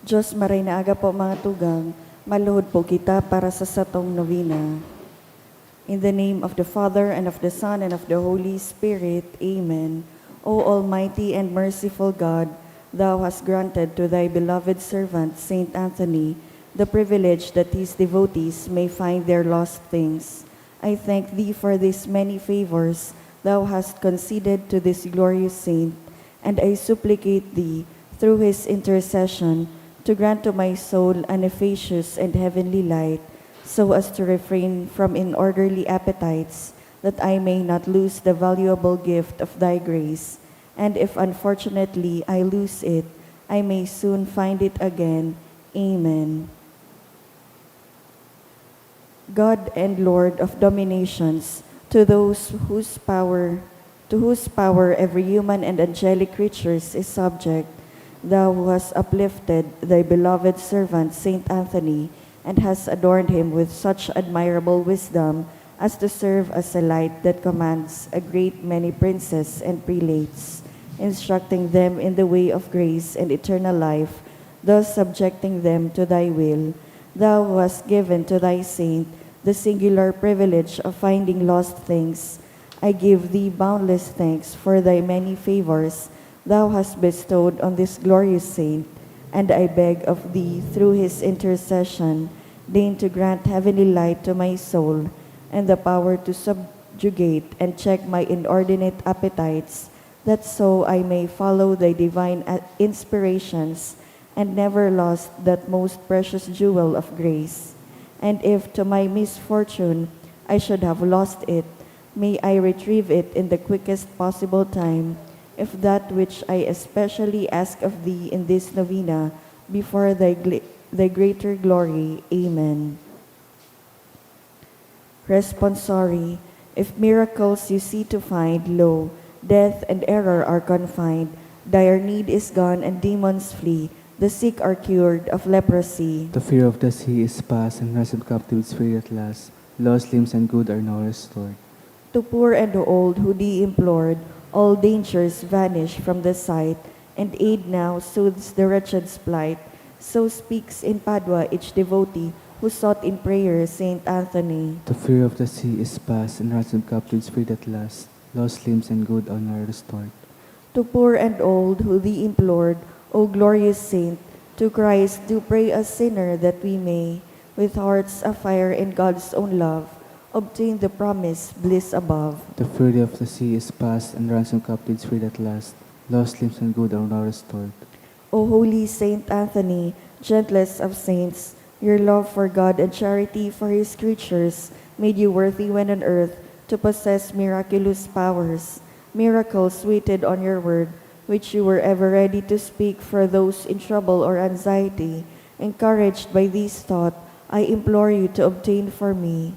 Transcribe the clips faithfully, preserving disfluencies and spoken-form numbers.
Diyos, maray na aga po, mga tugang. Maluhod po kita para sa satong novena. In the name of the Father, and of the Son, and of the Holy Spirit. Amen. O Almighty and merciful God, Thou hast granted to Thy beloved servant, Saint Anthony, the privilege that his devotees may find their lost things. I thank Thee for these many favors Thou hast conceded to this glorious saint, and I supplicate Thee, through his intercession, to grant to my soul an efficacious and heavenly light, so as to refrain from inorderly appetites, that I may not lose the valuable gift of Thy grace, and if unfortunately I lose it, I may soon find it again. Amen. God and Lord of dominations, to those whose power, to whose power every human and angelic creatures is subject, Thou who hast uplifted Thy beloved servant, Saint Anthony, and hast adorned him with such admirable wisdom as to serve as a light that commands a great many princes and prelates, instructing them in the way of grace and eternal life, thus subjecting them to Thy will. Thou who hast given to Thy saint the singular privilege of finding lost things, I give Thee boundless thanks for Thy many favors Thou hast bestowed on this glorious saint, and I beg of Thee, through his intercession, deign to grant heavenly light to my soul, and the power to subjugate and check my inordinate appetites, that so I may follow Thy divine, uh, inspirations, and never lost that most precious jewel of grace. And if to my misfortune I should have lost it, may I retrieve it in the quickest possible time, if that which I especially ask of Thee in this novena be for Thy gl-, Thy greater glory. Amen. Responsory. If miracles you see to find, lo, death and error are confined, dire need is gone and demons flee, the sick are cured of leprosy. The fear of the sea is past, and ransomed captives free at last. Lost limbs and good are now restored. To poor and old who Thee implored, all dangers vanish from the sight, and aid now soothes the wretched's plight. So speaks in Padua each devotee who sought in prayer Saint Anthony. The fear of the sea is past, and ransomed captives freed at last. Lost limbs and good are now restored. To poor and old who Thee implored, O glorious saint, to Christ do pray as sinner, that we may, with hearts afire in God's own love, obtain the promised bliss above. The fury of the sea is past, and ransomed captives freed at last. Lost limbs and good are now restored. O holy Saint Anthony, gentlest of saints, your love for God and charity for His creatures made you worthy when on earth to possess miraculous powers, miracles waited on your word, which you were ever ready to speak for those in trouble or anxiety. Encouraged by this thought, I implore you to obtain for me.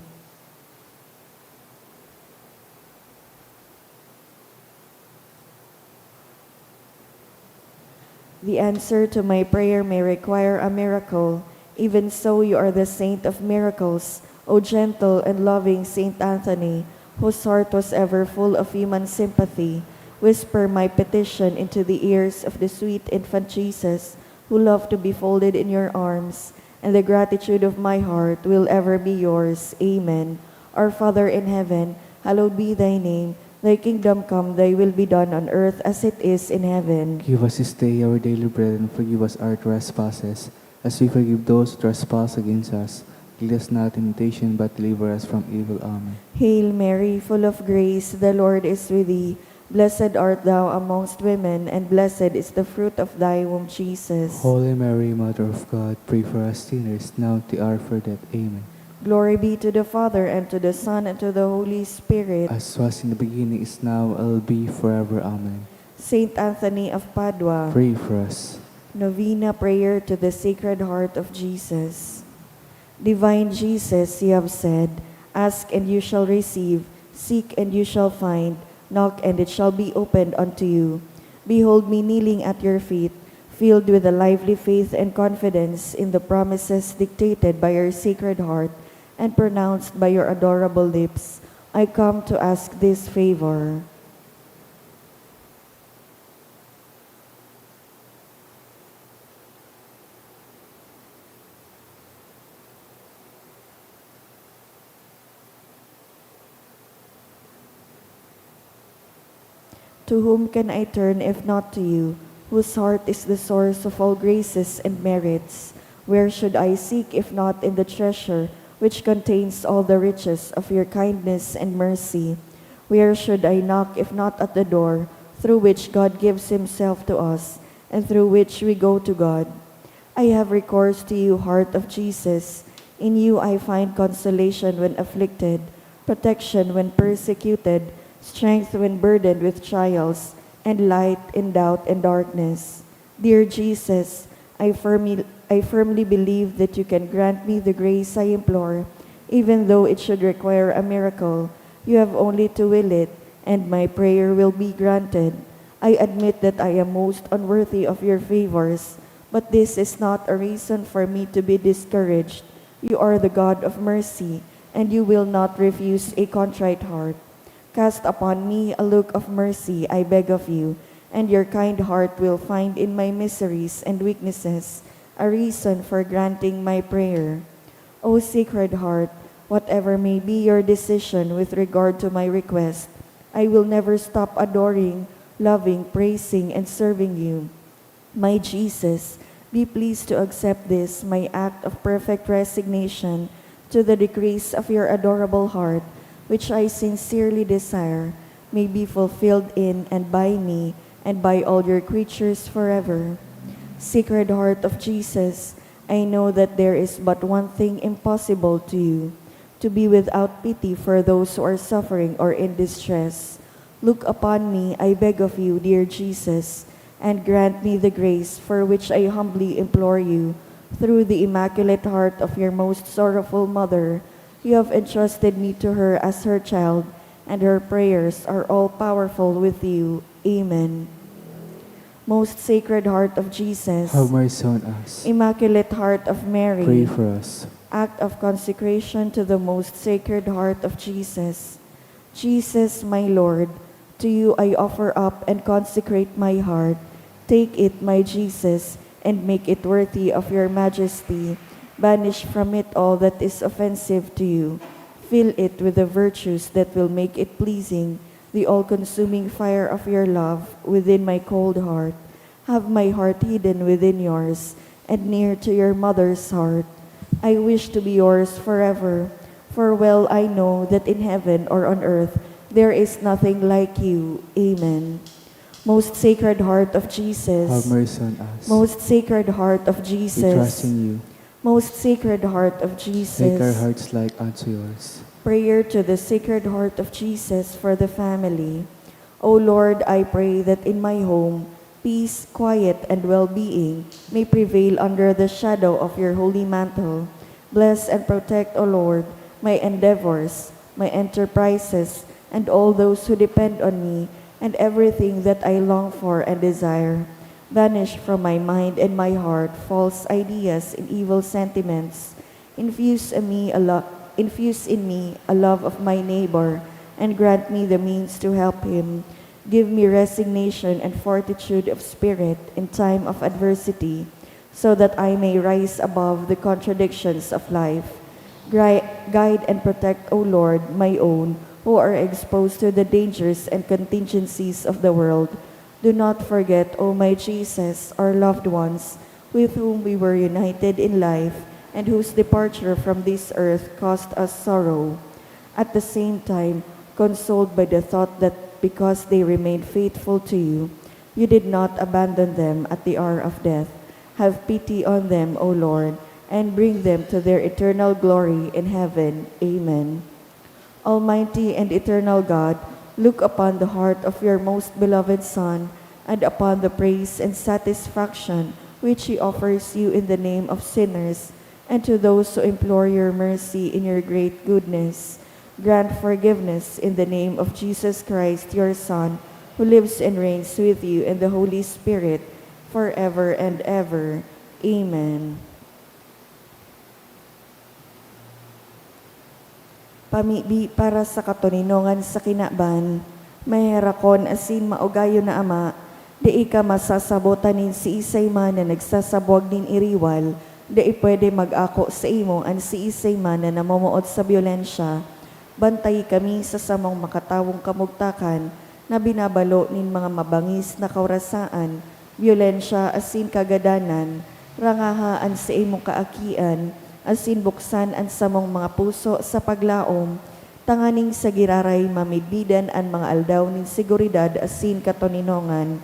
The answer to my prayer may require a miracle. Even so, you are the saint of miracles, O gentle and loving Saint Anthony, whose heart was ever full of human sympathy. Whisper my petition into the ears of the sweet infant Jesus, who loved to be folded in your arms, and the gratitude of my heart will ever be yours. Amen. Our Father in heaven, hallowed be thy name. Thy kingdom come, thy will be done on earth as it is in heaven. Give us this day our daily bread, and forgive us our trespasses, as we forgive those who trespass against us. Lead us not in temptation, but deliver us from evil. Amen. Hail Mary, full of grace, the Lord is with thee. Blessed art thou amongst women, and blessed is the fruit of thy womb, Jesus. Holy Mary, Mother of God, pray for us sinners, now at the hour of our death. Amen. Glory be to the Father, and to the Son, and to the Holy Spirit. As was in the beginning, is now, and will be forever. Amen. Saint Anthony of Padua. Pray for us. Novena prayer to the Sacred Heart of Jesus. Divine Jesus, you have said, "Ask and you shall receive, seek and you shall find, knock and it shall be opened unto you." Behold me kneeling at your feet, filled with a lively faith and confidence in the promises dictated by your Sacred Heart and pronounced by your adorable lips. I come to ask this favor. To whom can I turn if not to you, whose heart is the source of all graces and merits? Where should I seek if not in the treasure which contains all the riches of your kindness and mercy? Where should I knock if not at the door through which God gives himself to us, and through which we go to God? I have recourse to you, heart of Jesus. In you I find consolation when afflicted, protection when persecuted, strength when burdened with trials, and light in doubt and darkness. Dear Jesus, I firmly, I firmly believe that you can grant me the grace I implore, even though it should require a miracle. You have only to will it, and my prayer will be granted. I admit that I am most unworthy of your favors, but this is not a reason for me to be discouraged. You are the God of mercy, and you will not refuse a contrite heart. Cast upon me a look of mercy, I beg of you, and your kind heart will find in my miseries and weaknesses a reason for granting my prayer. O Sacred Heart, whatever may be your decision with regard to my request, I will never stop adoring, loving, praising, and serving you. My Jesus, be pleased to accept this, my act of perfect resignation to the decrees of your adorable heart, which I sincerely desire may be fulfilled in and by me and by all your creatures forever. Sacred Heart of Jesus, I know that there is but one thing impossible to you, to be without pity for those who are suffering or in distress. Look upon me, I beg of you, dear Jesus, and grant me the grace for which I humbly implore you through the Immaculate Heart of your most sorrowful Mother. You have entrusted me to her as her child, and her prayers are all powerful with you. Amen. Most Sacred Heart of Jesus, have mercy on us. Immaculate Heart of Mary, pray for us. Act of consecration to the Most Sacred Heart of Jesus. Jesus, my Lord, to you I offer up and consecrate my heart. Take it, my Jesus, and make it worthy of your majesty. Banish from it all that is offensive to you. Fill it with the virtues that will make it pleasing, the all-consuming fire of your love within my cold heart. Have my heart hidden within yours, and near to your mother's heart. I wish to be yours forever, for well I know that in heaven or on earth there is nothing like you. Amen. Most Sacred Heart of Jesus. Have mercy on us. Most Sacred Heart of Jesus. We trust in you. Most Sacred Heart of Jesus. Make our hearts like unto yours. Prayer to the Sacred Heart of Jesus for the family. O Lord, I pray that in my home, peace, quiet, and well-being may prevail under the shadow of your holy mantle. Bless and protect, O Lord, my endeavors, my enterprises, and all those who depend on me, and everything that I long for and desire. Banish from my mind and my heart false ideas and evil sentiments. Infuse in me a lo-, infuse in me a love of my neighbor, and grant me the means to help him. Give me resignation and fortitude of spirit in time of adversity, so that I may rise above the contradictions of life. Gri-, guide and protect, O Lord, my own, who are exposed to the dangers and contingencies of the world. Do not forget, O my Jesus, our loved ones, with whom we were united in life, and whose departure from this earth caused us sorrow. At the same time, consoled by the thought that because they remained faithful to you, you did not abandon them at the hour of death, have pity on them, O Lord, and bring them to their eternal glory in heaven. Amen. Almighty and eternal God, look upon the heart of your most beloved Son, and upon the praise and satisfaction which he offers you in the name of sinners, and to those who implore your mercy in your great goodness. Grant forgiveness in the name of Jesus Christ, your Son, who lives and reigns with you in the Holy Spirit, forever and ever. Amen. Pamibi para sa katoninongan sa kinaban. Maherakon asin maugayon na Ama, dai ka masasabotan nin siisay man na nagsasabwag nin iriwal, dai pwede mag-ako saimo an siisay man na namomoot sa byolensya. Bantayi kami sa samong makatawong kamugtakan, na binabalo nin mga mabangis na kaurasaan, byolensya asin kagadanan, rangaha an saimong kaakian, asin buksan an samong mga puso sa paglaom, tanganing sa giraray mamidbidan an mga aldaw nin seguridad asin katoninongan.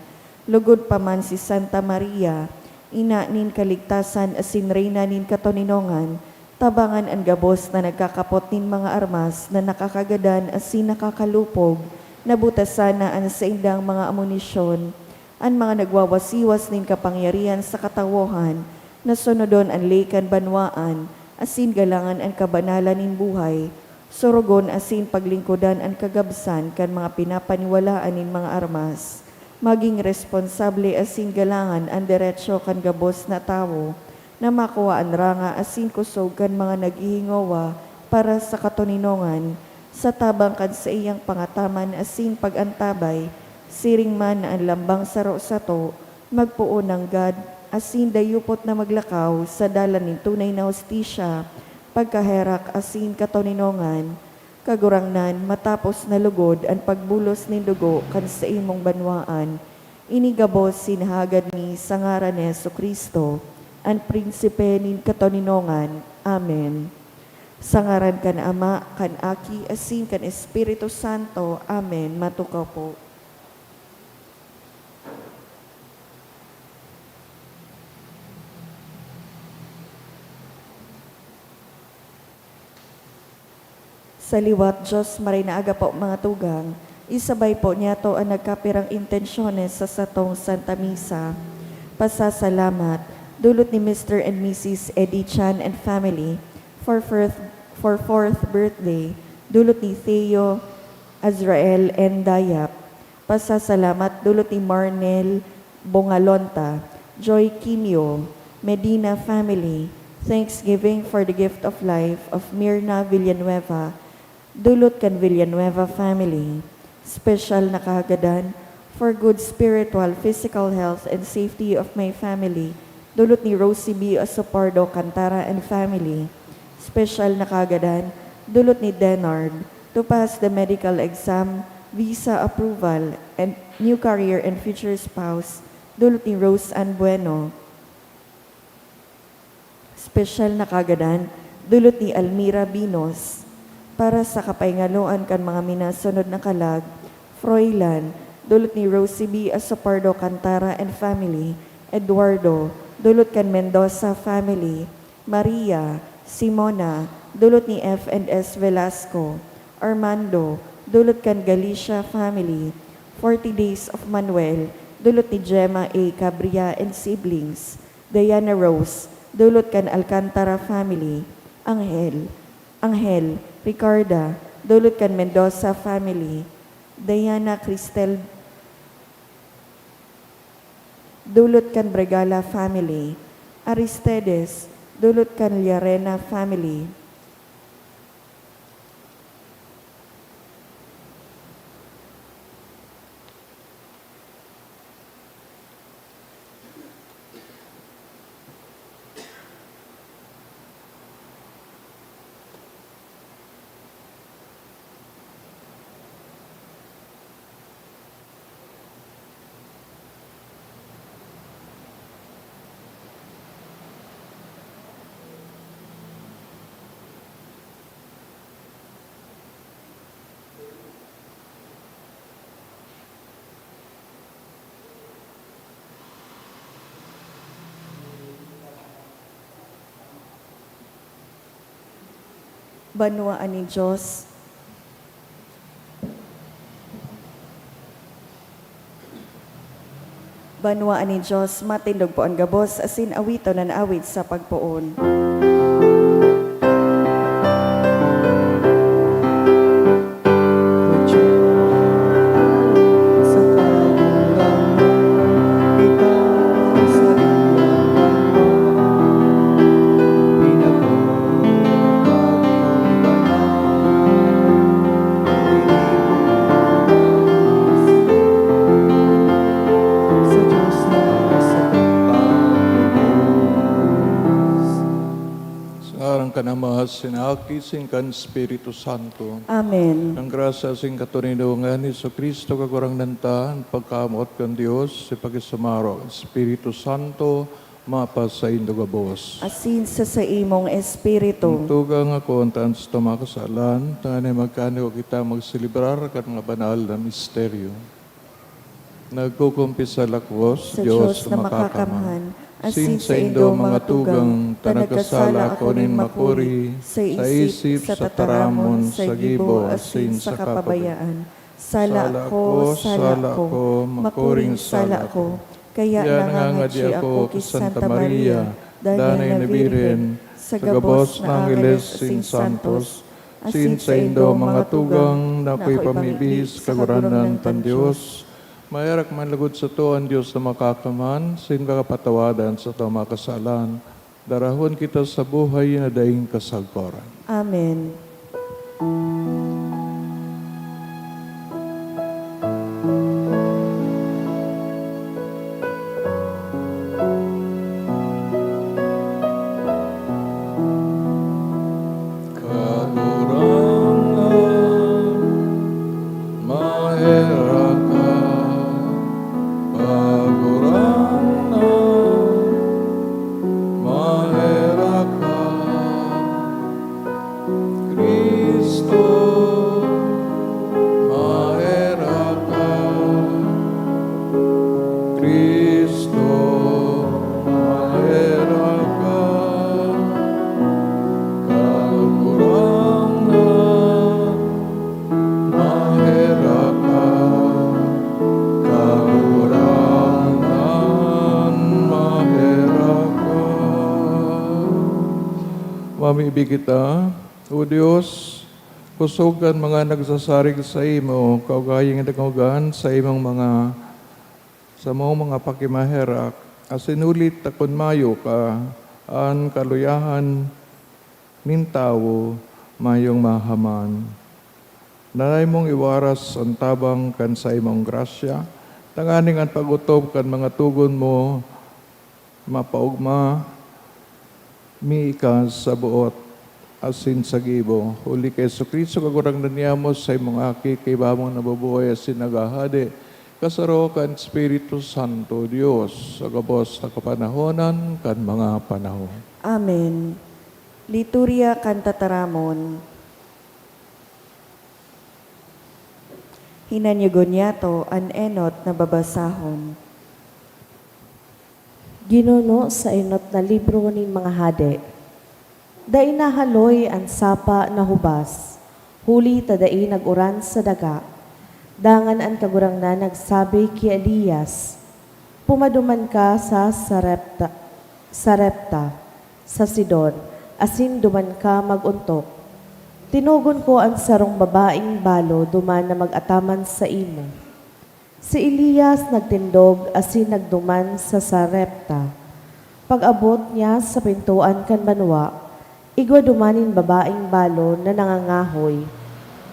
Lugod pa man si Santa Maria, ina nin kaligtasan asin reyna nin katoninongan, tabangan an gabos na nagkakapot nin mga armas na nakakagadan asin nakakalupog, nabutasan na an saindang mga amunisyon, an mga nagwawasiwas nin kapangyarihan sa katawohan, na sunodon an ley kan banwaan, asin galangan an kabanalan nin buhay, sorogon asin paglingkodan an kagabsan kan mga pinapaniwalaan nin mga armas. Magin responsable asin galangan an deretso kan gabos na tawo na makua an ranga asin kusog kan mga naghihingowa para sa katoninongan, sa tabang kan saiyang pangataman asin pag-antabay, siring man na an lambang saro sato magpoon nanggad asin dayupot na maglakaw sa dalan nin tunay na hustisya, pagkaherak asin katoninongan. Kagurangnan, matapos na lugod an pagbulos nin dugo kan saimong banwaan, ini gabos sinahagad mi sa ngaran ni Jesu-Cristo, an Prinsipe nin katoninongan. Amen. Sa ngaran kan Ama, kan Aki, asin kan Espiritu Santo. Amen. Matukaw po. Sa liwat, Diyos, maray na aga po, mga tugang. Isabay po niyato an nagkapirang intensyones sa satong Santa Misa. Pasasalamat, dulot ni Mister and Missus Eddie Chan and family for fourth, for fourth birthday, dulot ni Theo, Azrael, and Dayap. Pasasalamat, dulot ni Marnel Bongalonta, Joy Kimio, Medina family, thanksgiving for the gift of life of Mirna Villanueva, dulot kan Villanueva family. Special na kahagadan for good spiritual, physical health and safety of my family, dulot ni Rosie B Osopardo Cantara and family. Special na kahagadan, dulot ni Denard, to pass the medical exam, visa approval, and new career and future spouse, dulot ni Rose Ann Bueno. Special na kahagadan, dulot ni Almira Binos. Para sa kapaingaloan kan mga minasunod na kalag, Froilan, dulot ni Rosie B Asopardo Cantara and family, Eduardo, dulot kan Mendoza family, Maria, Simona, dulot ni F and S Velasco, Armando, dulot kan Galicia family, Forty Days of Manuel, dulot ni Gemma A Cabria and siblings, Diana Rose, dulot kan Alcantara family, Angel, Angel, Ricarda, dulot kan Mendoza family, Diana Cristel, dulot kan Bregala family, Aristedes, dulot kan Llarena family. Banwaan nin Dios. Banwaan nin Dios, matindog po an gabos asin awiton an awit sa pagpoon. Sin Aki, sin kan Espiritu Santo. Amen. Ang grasya sin katoninongan ni Jesu-Cristo, Kagurangnan ta, ang pagkamoot kan Dios, si pakisumaro kan Espiritu Santo, mapasaindo gabos. Asin sa saimong espiritu. Ang tugang ako, ang taas na mga kasalan, tanganing magkano kita magselebrar kan mga banal na misteryo. Nagkukumpisal ako sa Diyos na makakamhan, asin saindo mga tugang, ta nagkasala ako nin makuri, sa isip, sa tataramon, sa gibo, asin sa kapabayaan. Sala ko, sala ko, makuring sala ko. Kaya nangangadi ako ki Santa Maria, Danay na Birhen, sa gabos na angeles asin santos, asin saindo mga tugang na ako'y pamibis, Kagurangnan kan Dios. Maherak man lugod sato an Dios na makakamhan, sin kakapatawadan sa mga kasalan. Darahon kita sa buhay na daing kasagkoran. Amen. Kagurangnan, maherak ka. Kagurangnan, maherak ka. Cristo, maherak ka. Cristo, maherak ka. Kagurangnan, maherak ka. Kagurangnan, maherak ka. Mamibi kita, O Dios, kosog kan mga nagsasarig saimo, kaugalingdangog an saimong mga, samong mga pakimaherak, asin huli ta kun mayo ka, an kaluyahan nin tawo mayong mahaman. Danay mong iwaras an tabang kan saimong grasya, tanganing an pag-otob kan mga togon mo mapaogma, miikas sa boot asin sa gibo. Huli ki Jesu-Cristo, Kagurangnan niamo, saimong Aki, kaiba mong nabubuhay asin naghahade, kasaro kan Espiritu Santo, Dios, sa gabos na kapanahonan kan mga panahon. Amen. Liturya kan Tataramon. Hinanyugon niyato an enot na babasahon. Ginuno sa enot na libro nin mga hade. Dai nahaloy an sapa na hubas, huli ta dai nag-uran sa daga. Dangan an Kagurangnan nagsabi ki Elias, "Pumaduman ka sa Sarepta, Sarepta, sa Sidon, asin duman ka mag-ontok. Tinugon ko an sarong babaeng balo duman na mag-ataman saimo." Si Elias nagtindog asin nagduman sa Sarepta. Pag-abot niya sa pintoan kan banwa, igwa duman nin babaeng balo na nangangahoy.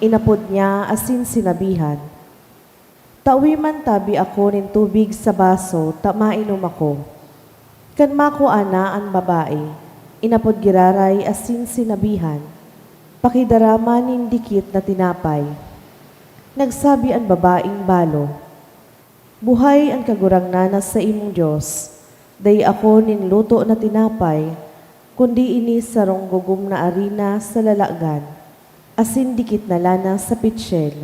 Inapod niya asin sinabihan, "Tawi man tabi ako nin tubig sa baso ta mainom ako." Kan makua na an babae, inapod giraray asin sinabihan, "Pakidara man nin dikit na tinapay." Nagsabi an babaeng balo, "Buhay an Kagurangnan na saimong Dios, dai ako nin luto na tinapay, kundi ini sarong gugom na arina sa lalagan, asin dikit na lana sa pitsil.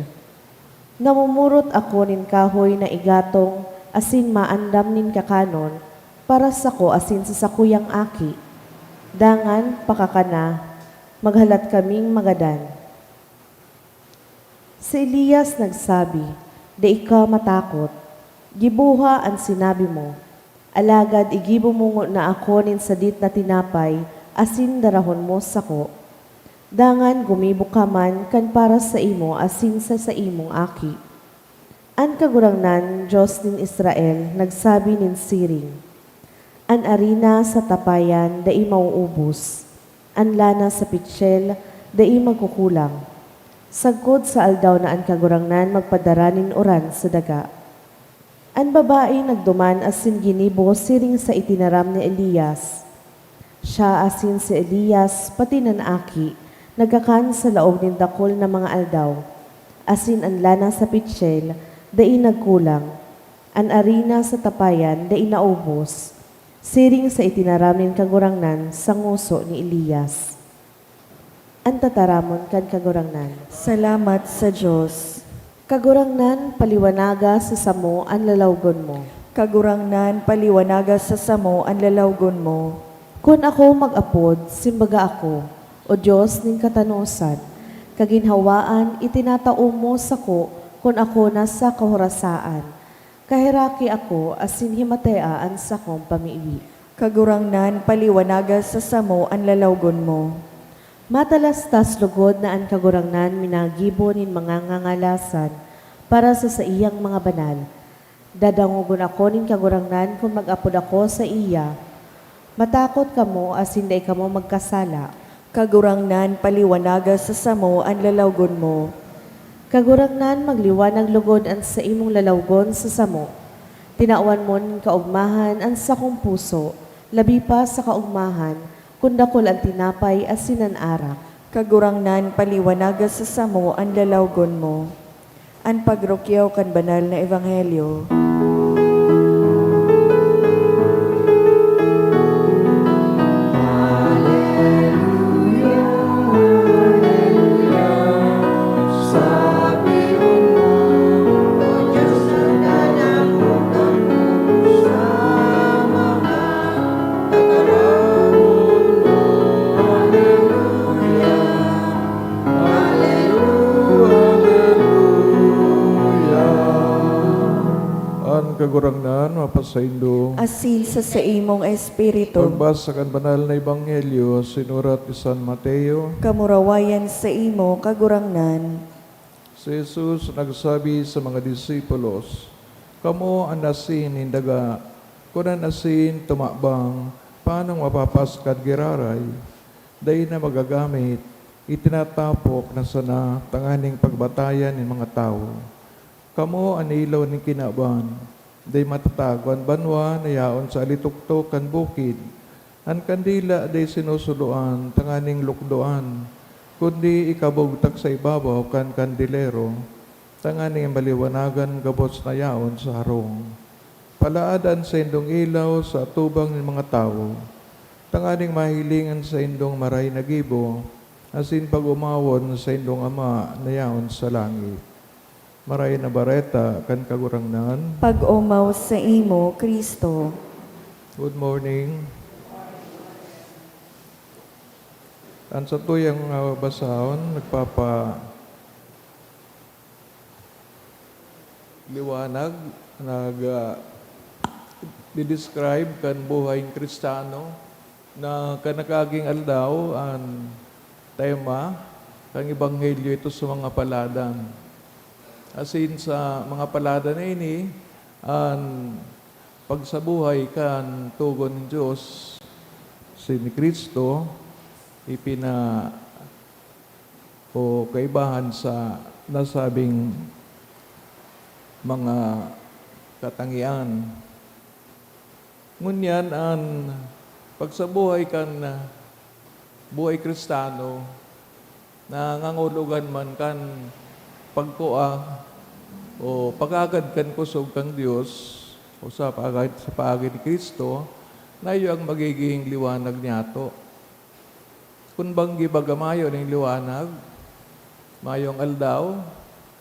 Namumurot ako nin kahoy na igatong asin maandam nin kakanon para sako asin sa sakuyang aki. Dangan, pakakana, maghalat kaming magadan." Si Elias nagsabi, "Dai ka matakot. Giboha an sinabi mo. Alagad igibo mo ngona ako nin sadit na tinapay asin darahon mo sako. Dangan gumibo ka man kan para saimo asin sa saimong aki." An Kagurangnan, Dios nin Israel, nagsabi nin siring, "An arina sa tapayan dai mauubos, an lana sa pitsil dai magkukulang, sagkod sa aldaw na an Kagurangnan magpadara nin uran sa daga." An babae nagduman asin ginibo siring sa itinaram ni Elias. Siya asin si Elias, pati nan aki, nagkakan sa laog nin dakul na mga aldaw, asin an lana sa pitsil dai nagkulang, an arina sa tapayan dai naubos, siring sa itinaram nin Kagurangnan sa ngoso ni Elias. An tataramon kan Kagurangnan. Salamat sa Dios. Kagurangnan, paliwanaga sa samo an lalawgon mo. Kagurangnan, paliwanaga sa samo an lalawgon mo. Kun ako mag-apod, simbaga ako, O Dios nin katanosan, kaginhawaan itinatao mo sako kun ako nasa kahorasaan. Kaheraki ako asin himatea an sakong pamibi. Kagurangnan, paliwanaga sa samo an lalawgon mo. Matalastas logod na an Kagurangnan minagibo nin mga ngangalasan para sa saiyang mga banal. Dadangogon ako nin Kagurangnan kun mag-apod ako saiya. Matakot kamo asin dai kamo magkasala. Kagurangnan, paliwanaga sa samo an lalawgon mo. Kagurangnan, magliwanag logod an saimong lalawgon sa samo. Tinawan mo nin kaogmahan an sakong puso, labi pa sa kaogmahan kun dakul an tinapay asin an arak. Kagurangnan, paliwanaga sa samo an lalawgon mo. An pagrukyaw kan banal na ebanghelyo. An Kagurangnan mapasaindo. Asin sa saimong espiritu. Pagbasa kan Banal na Ebanghelyo sinurat ni San Mateo. Kamurawayan saimo, Kagurangnan. Si Jesus nagsabi sa mga disipulos, "Kamo an asin nin daga. Kun an asin tumabang, paanong mapapaskad giraray? Dai na magagamit, itinatapok na sana tanganing pagbatayan nin mga tawo. Kamo an ilaw nin kinaban. Dai matatago an banwa na yaon sa alitoktok kan bukid. An kandila dai sinusuloan tanganing lukdoan, kundi ikabugtak sa ibabaw kan kandelero, tanganing maliwanagan gabos na yaon sa harong. Palaad an saindong ilaw sa atubang nin mga tawo, tanganing mahiling an saindong maray na gibo, asin pag-omawon an saindong Ama na yaon sa langit." Maray na Bareta kan Kagurangnan. Pag-omaw saimo, Cristo. Good morning. An satuyang, ah, basahon nagpapaliwanag, nag, ah, di-describe kan buhay ng Kristiyano. Na kan nakaaging aldaw, an tema kan ebanghelyo ito sa mga paladan. Asin sa mga paladan na ini, an pagsabuhay kan togon nin Dios, si ni Cristo, ipina-, o kaibahan sa nasabing mga katangian. Ngunyan, an pagsabuhay kan, ah, buhay Kristiyano, nangangulugan man kan pagkua o pag-agad kan kusog kan Dios o sa paagi, sa paagi ni Cristo, na iyo ang magiging liwanag niyato. Kun banggi baga mayo nin liwanag, mayong aldaw,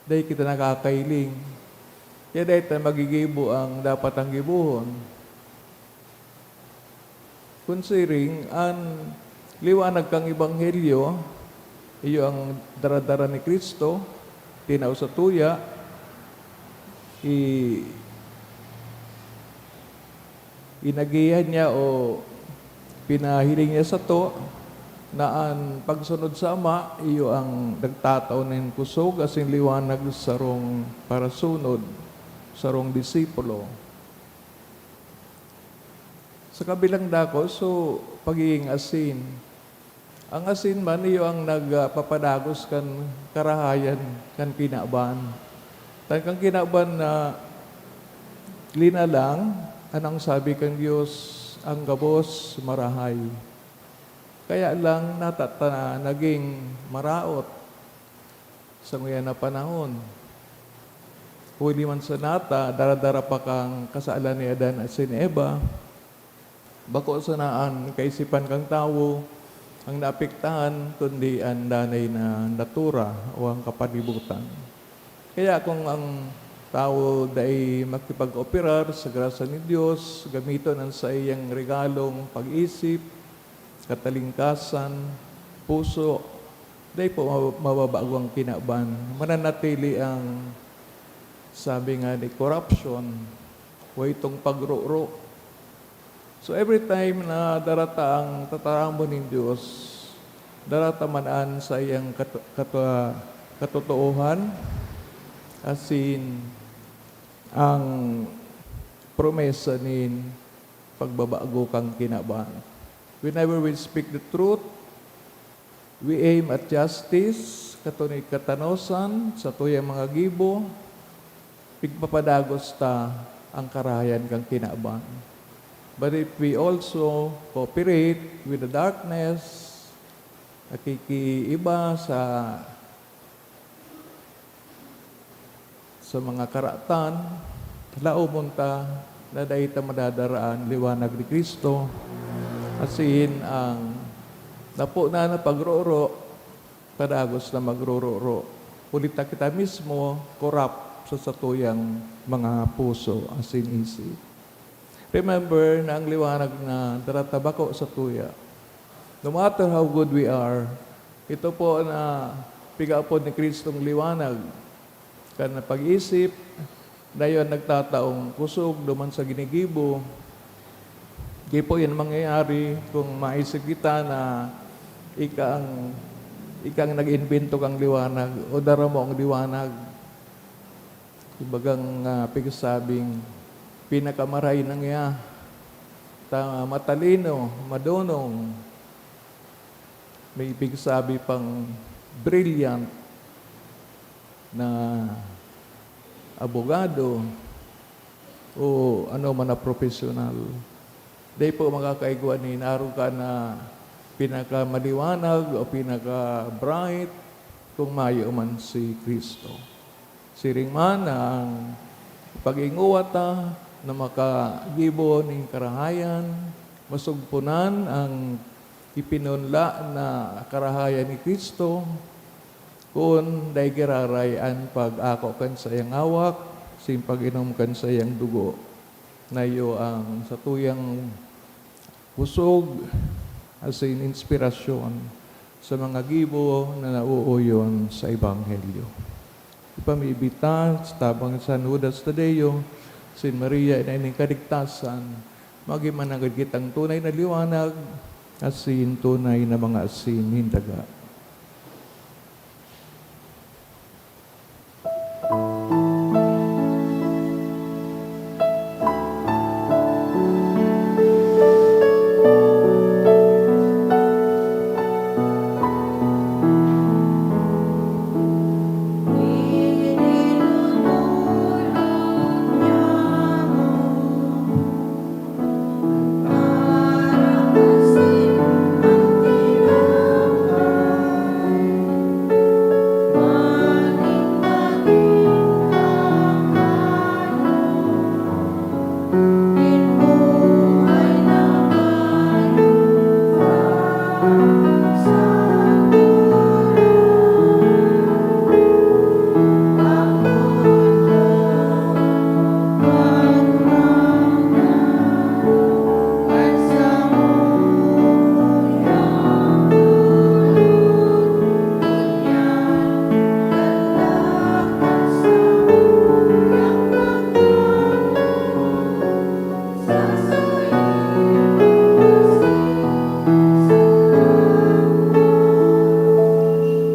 dai kita nakakahiling. Kaya dai ta magigibo ang dapat ang gibohon. Kun siring, an liwanag kan ebanghelyo, iyo ang daradara ni Cristo, tinao satuya, i-, inagihan niya o pinahiling niya sato na an pagsunod sa Ama, iyo ang nagtatao nin kusog asin liwanag sa sarong parasunod, sarong disipulo. Sa kabilang dakul, so, pagiging asin. Ang asin man, iyo ang nagpapadagos kan karahayan kan kinaban. Tan kan kinaban na linalang, an ang sabi kan Dios, "Ang gabos marahay." Kaya lang, nata ta na naging maraot sa nguyan na panahon. Huli man sana ta, dara-dara pa kan kasalan ni Adan asin Eva, bako sana an kaisipan kan tawo an naapektahan, kundi an danay na natura o an kapalibutan. Kaya kun an tawo dai makipag-kooperar sa grasya nin Dios, gamiton an saiyang regalong pag-isip, katalingkasan, puso, dai po mab-, mababago an kinaban. Mananatili an, sabi nga ni, corruption, way tong pagroro. So, every time na dara ta an tataramon nin Dios, dara ta man an saiyang katu-, katu-, katotoohan, asin an promesa nin pagbabago kan kinaban. Whenever we speak the truth, we aim at justice, kato nin katanosan, satuyang mga gibo, pigpapadagos ta an karahayan kan kinaban. But if we also cooperate with the darkness, nakikiiba sa sa mga karatan, laomon ta na dai ta madadara an liwanag ni Cristo, asin an napo na na pagroro, padagos na magrororo. Huli ta kita mismo corrupt sa satuyang mga puso asin isip. Remember na ang liwanag na dara ta bako satuya. No matter how good we are, ito po na pigaapod ni Cristong liwanag. Kan pag-isip, dayon nagtataong kusog duman sa ginigibo. Di po yan mangyayari kung maisip kita na ika ang, ika ang nag-imbento kang liwanag o dara mo ang liwanag. Kumbagang, ah, pigsabing pinakamaray na niya, ta-, matalino, madonong, may pigsabi pang brilliant na abogado o ano man na professional. Dai po makakaigwa ni narong ka na pinakamaliwanag o pinaka-bright kung mayo man si Cristo. Siring man ang pag-inguwa ta na makagibo nin karahayan, masugponan ang ipinunla na karahayan ni Cristo, kun dai giraray an pag-ako kan saiyang hawak, asin pag-inom kan saiyang dugo. Na iyo ang satuyang kusog asin inspirasyon sa mga gibo na nauuyon sa Ebanghelyo. Ipamibi ta sa tabang ni San Judas Tadeo, San Maria, Ina nin Kaligtasan, magin mananggad kitang tunay na liwanag asin tunay na mga asin nin daga.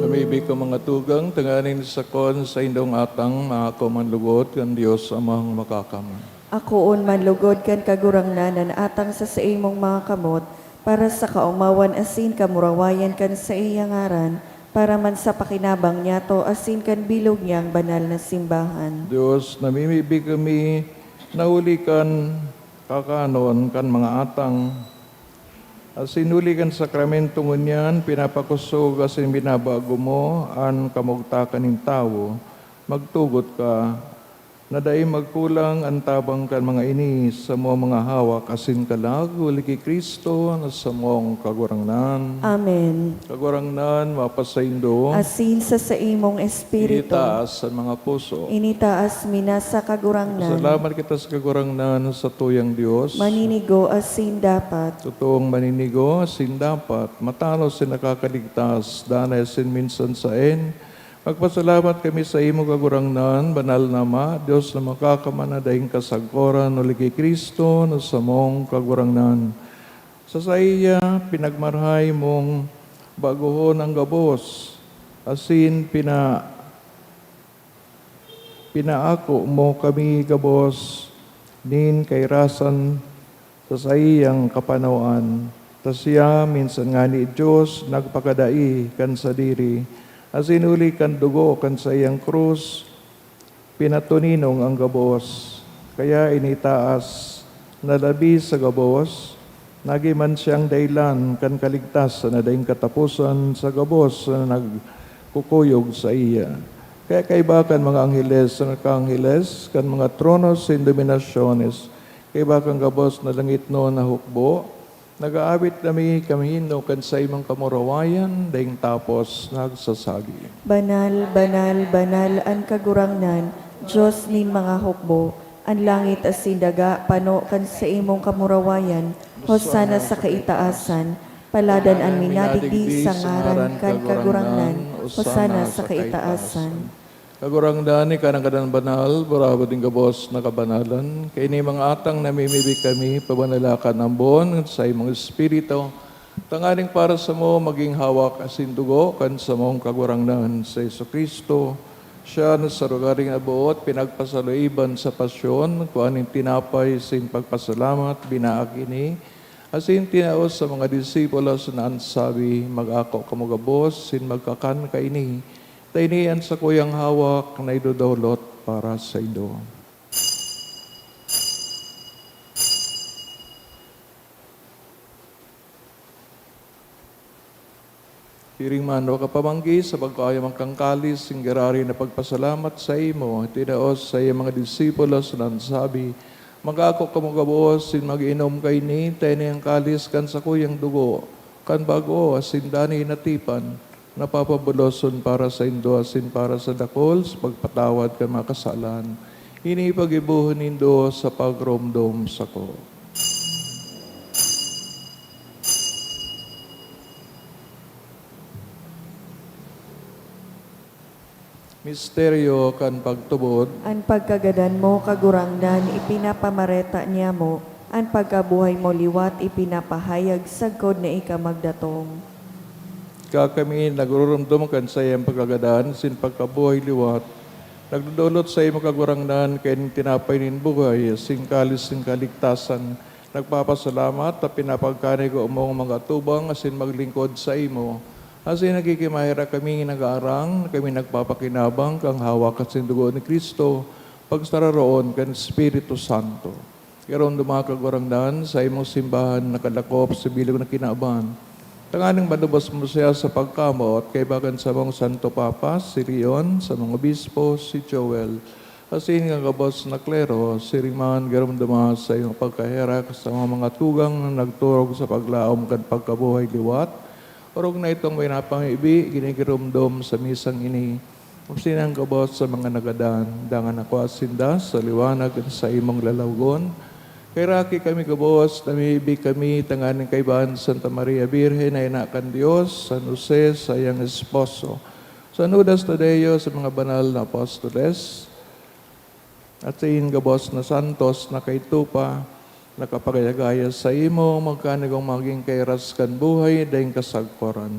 Mamibi ka, mga tugang, tanganing sakon sa indong atang, maako man lugod kan Dios Amang Makakamay. Akoon man lugod kan Kagurangnan an atang sa saimong mga kamot, para sa kaomawan asin kamurawayan kan saiyang ngaran, para man sa pakinabang niyato asin kan bilog niyang banal na simbahan. Dios, namimibi kami na huli kan kakanon kan mga atang, Asin huli kan sakramento ngunyan, pinapakosog asin binabago mo an kamugtakan nin tawo. Magtugot ka na dai magkulang an tabang kan mga ini sa samong mga hawak asin kalag, huli ki Cristo na samong Kagurangnan. Amen. Kagurangnan, mapasaindo. Asin sa saimong espiritu. Itaas an mga puso. Initaas mi na sa Kagurangnan. Salamat kita sa Kagurangnan, sa tuyang Dios. Maninigo asin dapat. Totoong maninigo asin dapat. Matanos asin nakakaligtas, danay asin minsan saen. Magpasalamat kami sa imo, Kagurangnan, Banal na Ama, Dios na makakamana daing kasagkoran, huli ki Cristo na samong Kagurangnan. Sa saiya, pinagmarahay mong bagohon ang gabos, asin pina-, pinaako mo kami gabos nin kairasan sa saiyang kapanawan. Ta siya, minsan ngani Dios, nagpakadai kan sadiri, asin huli kan dugo kan saiyang krus, pinatoninong ang gabos, kaya initaas na labi sa gabos, nagin man siyang dahelan kan kaligtasan na daing kataposan sa gabos na nagkukuyog saiya. Kaya kaiba kan mga angheles na nagkaangheles, kan mga tronos nin dominasyones, kaiba kan gabos na langitnon na hukbo, nag-aawit kami kan himno kan saimong kamurawayan, daing tapos nagsasabi, "Banal, banal, banal an Kagurangnan, Dios nin mga hukbo. An langit asin daga pano kan saimong kamurawayan. Hosana sa kaitaasan. Paladan an minadigdi sa ngaran kan Kagurangnan. Hosana sa kaitaasan." Kagurangnan, ika an gadan banal, burabod nin gabos na kabanalan. Kaini mga atang namimibi kami, pabanala kan ambon sa imong Espiritu, tanganing para samo magin hawak asin dugo kan samong Kagurangnan, si Jesu-Cristo. Siya na sa lugaring naboot, pinagpasaluiban sa pasyon, kua nin tinapay, sin pagpasalamat, binaak ini, asin tinao sa mga disipulos na an sabi, "Mag-ako kamo gabos, sin magkakan kaini." Ta ini an sakuyang hawak na idodolot para saindo. Siring man, wakapamanggi sa pagkaoyaman kan kalis, nin giraray na pagpasalamat saimo, tinao sa saiyang mga disipulos na an sabi, "Mag-ako kamo gabos, sin mag-inom kaini, ta ini an kalis kan sakuyang dugo, kan bago asin danay na tipan, na papabuloson para saindo asin para sa dakul sa pagpatawad kan mga kasalan. Ini paggibohon nindo sa pagromdom sako." Misteryo kan pagtubod. An pagkagadan mo, Kagurangnan, ipinapamareta niamo, an pagkabuhay mo liwat ipinapahayag sagkod na ika magdatong. Ika kami nagruromdom kan saiyang pagkagadan asin pagkabuhay liwat, nagdodolot saimo, Kagurangnan, kaini tinapay nin buhay asin kalis nin kaligtasan, nagpapasalamat ta pinapagkanigo mong mag-atubang asin maglingkod saimo. Asin nagkikimaherak kami, nag-aarang na kami nagpapakinabang kan hawak asin dugo ni Cristo, pagsararoon kan Espiritu Santo. Giromdoma, Kagurangnan, saimong simbahan na nakalakop sa bilog na kinaban, tanganing malubos mo siya sa pagkamoot kaiba kan samong Santo Papa, si Leon, samong obispo, si Joel, asin kan gabos na klero. Siring man, giromdoma saimong pagkaherak sa mga, mga tugang na nagturog sa paglaom kan pagkabuhay liwat. Orog na itong may napamibi, ginigiromdom sa misang ini. Asin an gabos sa mga nagadan, dangan nakua sinda sa liwanag kan saimong lalawogon. Kaheraki kami gabos, namimibi kami tanganing kaibahan si Santa Maria Birhen na ina kan Dios, San Jose, saiyang esposo, San Judas Tadeo, sa mga banal na apostoles, asin gabos na santos na kaidto pa, nakapagayagaya saimo, magkanigong magin kairas kan buhay daing kasagkoran.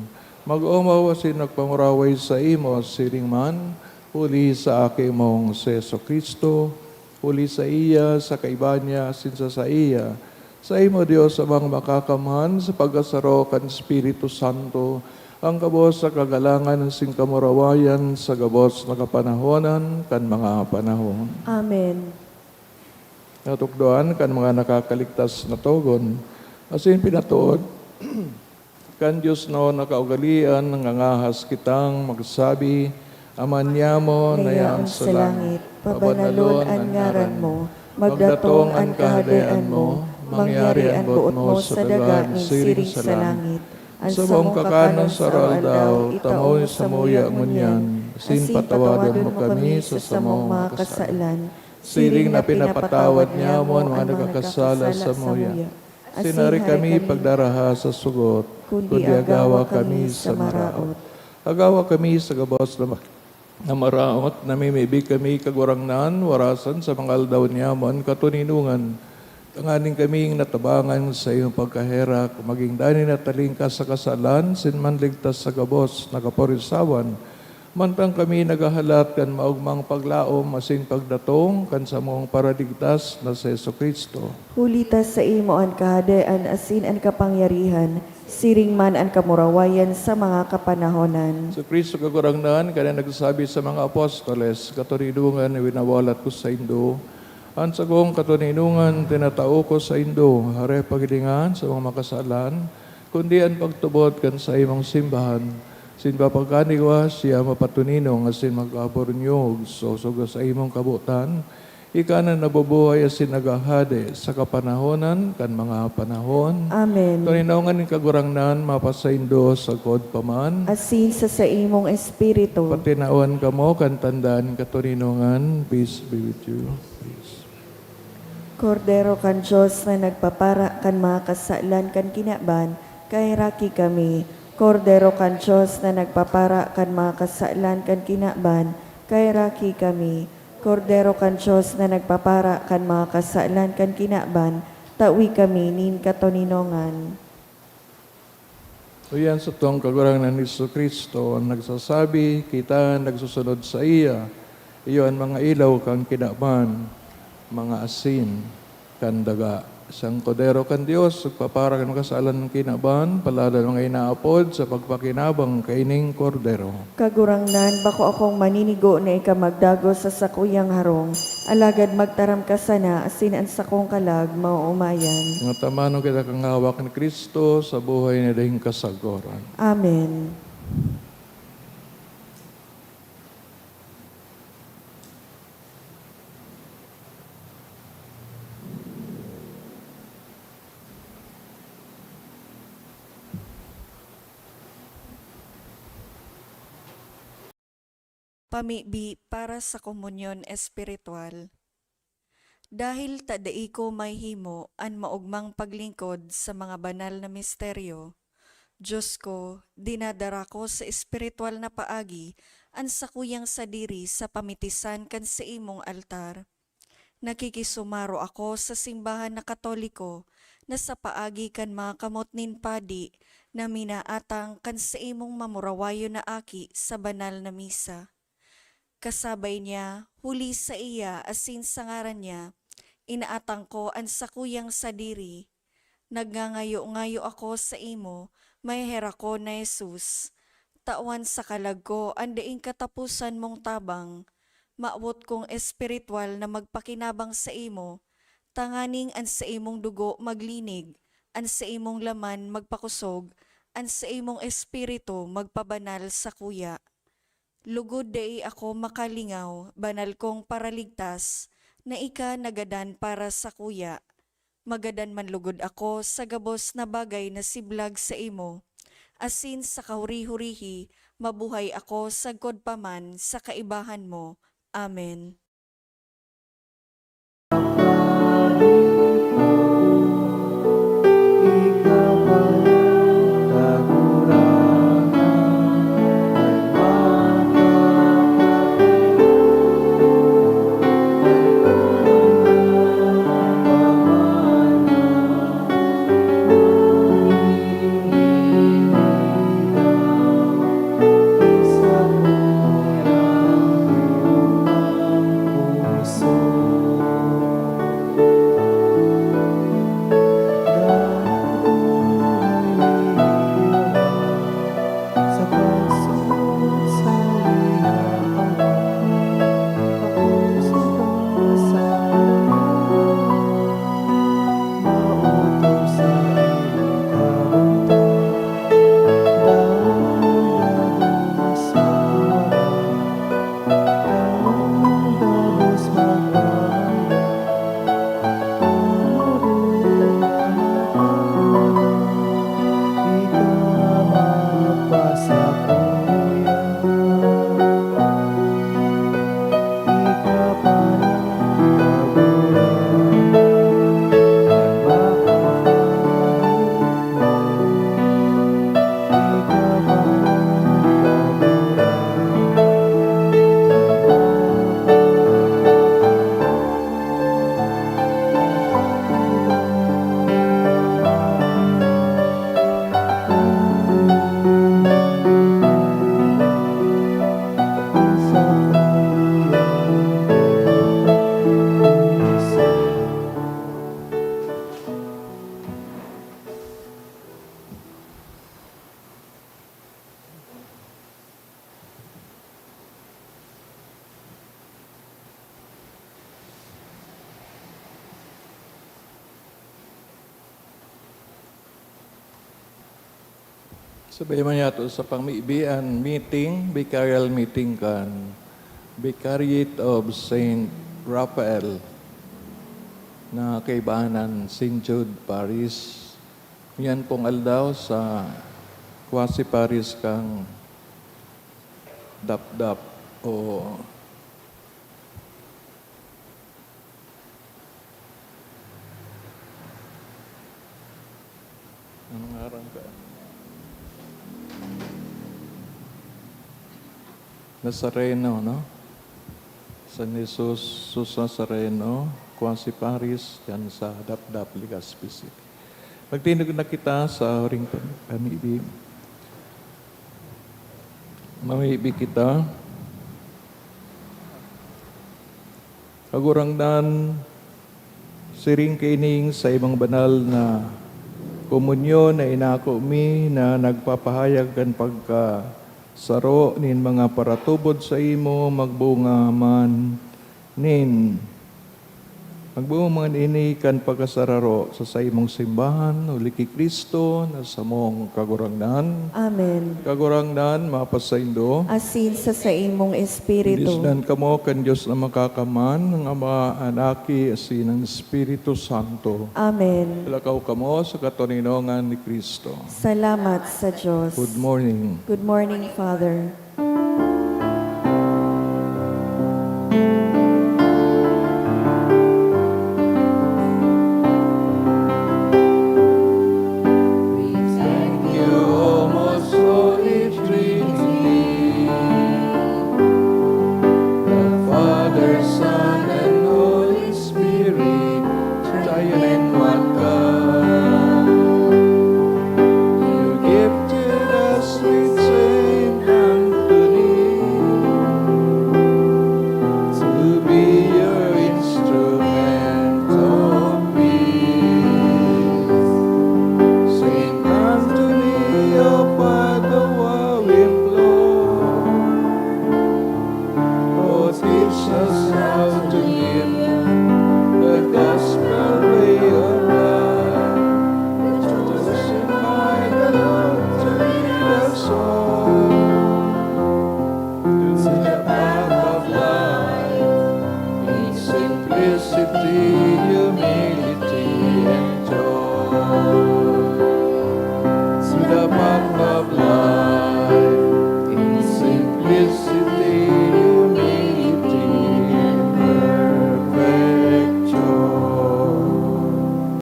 Mag-omaw asin magpamuraway saimo, siring man, huli sa Aki mong si Jesu-Cristo, huli saiya, sa kaiba niya, asin sa saiya, saimo, Dios Amang Makakamhan, sa pagkasaro kan Espiritu Santo, an gabos na kagalangan asin kamurawayan sa gabos na kapanahonan kan mga panahon. Amen. Natukdoan kan mga nakakaligtas na togon, asin pinatood Kan Dios no nakaugalian, nangangahas kitang magsabi, Ama niamo na yaon sa langit, pabanalon an ngaran mo, magdatong an kahadean mo, mangyari an boot mo sa daga nin siring sa langit. An samong kakanon sa aldaw, itao mo samuya ngunyan, asin patawadon mo kami sa samong mga kasalan, siring na pinapatawad niamo an mga nagkakasala samuya. Asin hari kami pagdaraha sa sugot, kundi agawa kami sa maraot. Agawa kami sa gabos na ma-, na maraot, namimibi kami, Kagurangnan, warasan sa mga aldaw niamo an katoninongan, tanganing kaming natabangan sa imong pagkaherak, magin danay na talingkas sa kasalan, asin manligtas sa gabos na kaporisawan, mantang kami naghahalat kan maogmang paglaom asin pagdatong kan samong Paraligtas na si Jesu-Cristo. Huli ta saimo an kahadean asin an kapangyarihan, siring man an kamurawayan sa mga kapanahonan. Si Cristo Kagurangnan, kaya nagsabi sa mga apostoles, "Katoninongan na winawalat ko saindo an sakong katoninongan, tinatao ko saindo, hare paghilingan sa mga makasalan, kundi an pagtubod kan saimong simbahan. Sin papagkaniwa siya mapatoninong asin magkabunyog, sosog sa imong kabotan, ika na nabubuhay asin naghahade sa kapanahonan kan mga panahon." Amen. Toninongan nin Kagurangnan mapasaindo sagkod pa man. Asin sa saimong espiritu. Patinawan kamo kan tanda nin katoninongan. Peace be with you. Peace. Kordero kan Dios na nagpapara kan mga kasalan kan kinaban, kaheraki kami. Kordero kan Dios na nagpapara kan mga kasalan kan kinaban, kaheraki kami. Kordero kan Dios na nagpapara kan mga kasalan kan kinaban, tawi kami nin katoninongan. Uyan satong Kagurangnan Jesu-Cristo, an nagsasabi, "Kita an nagsusunod saiya, iyo an mga ilaw kan kinaban, mga asin kan daga." Siyang Kordero kan Dios, nagpapara kan kasalan kan kinaban, palalo an mga inaapod sa pagpakinabang kaining Kordero. Kagurangnan, bako akong maninigo na ika magdagos sa sakuyang harong, alagad magtaram ka sana asin an sakong kalag maoomayan. Nga tamanon kita kan hawak ni Cristo sa buhay na daing kasagoran. Amen. Pamibi para sa komunyon espiritual. Dahil ta dai ko mahihimo an maogmang paglingkod sa mga banal na misteryo, Dios ko, dinadara ko sa espiritual na paagi an sakuyang sadiri sa pamitisan kan saimong altar. Nakikisumaro ako sa simbahan na Katoliko na sa paagi kan mga kamot nin padi na minaatang kan saimong mamurawayon na aki sa banal na misa. Kasabay niya, huli saiya asin sa ngaran niya, inaatang ko an sakuyang sadiri. Nagngangayo-ngayo ako saimo, maheherak ko na Jesus. Tawan sa kalag ko an daing kataposan mong tabang. Mawot kong espiritual na magpakinabang saimo, tanganing an saimong dugo maglinig, an saimong laman magpakosog, an saimong espiritu magpabanal sakuya. Lugod dai ako makalingaw, banal kong Paraligtas, na ika nagadan para sakuya. Magadan man lugod ako sa gabos na bagay na siblag saimo, asin sa kahuri-hurihi mabuhay ako sagkod pa man sa kaibahan mo. Amen. Sabay man yato sa pamibian meeting, vicarial meeting kan Vicariate of Saint Raphael na kaibahan Saint Jude Parish. Yan pong aldaw sa quasi parish kang Dapdap o Ano ngaran ka? Nazareno, no? San Jesus, Susa Nazareno, quasi parish, yan sa Dapdap, Legazpi City. Magtindog na kita sa huring pan-, panibi. Mamibi kita. Kagurangnan, siring kaining sa imong banal na komunyon na inako mi na nagpapahayag kan pagkasaro nin mga paratubod sa imo, magbunga man nin, magbunga man ini kan pagkasararo sa saimong simbahan, huli ki Cristo na samong Kagurangnan. Amen. Kagurangnan, mapasaindo. Asin sa saimong espiritu. Inisdan kamo kan Dios na Makakamhan, ang Ama, an Aki, asin an Espiritu Santo. Amen. Lakaw kamo sa katoninongan ni Cristo. Salamat sa Diyos. Good morning. Good morning, Father.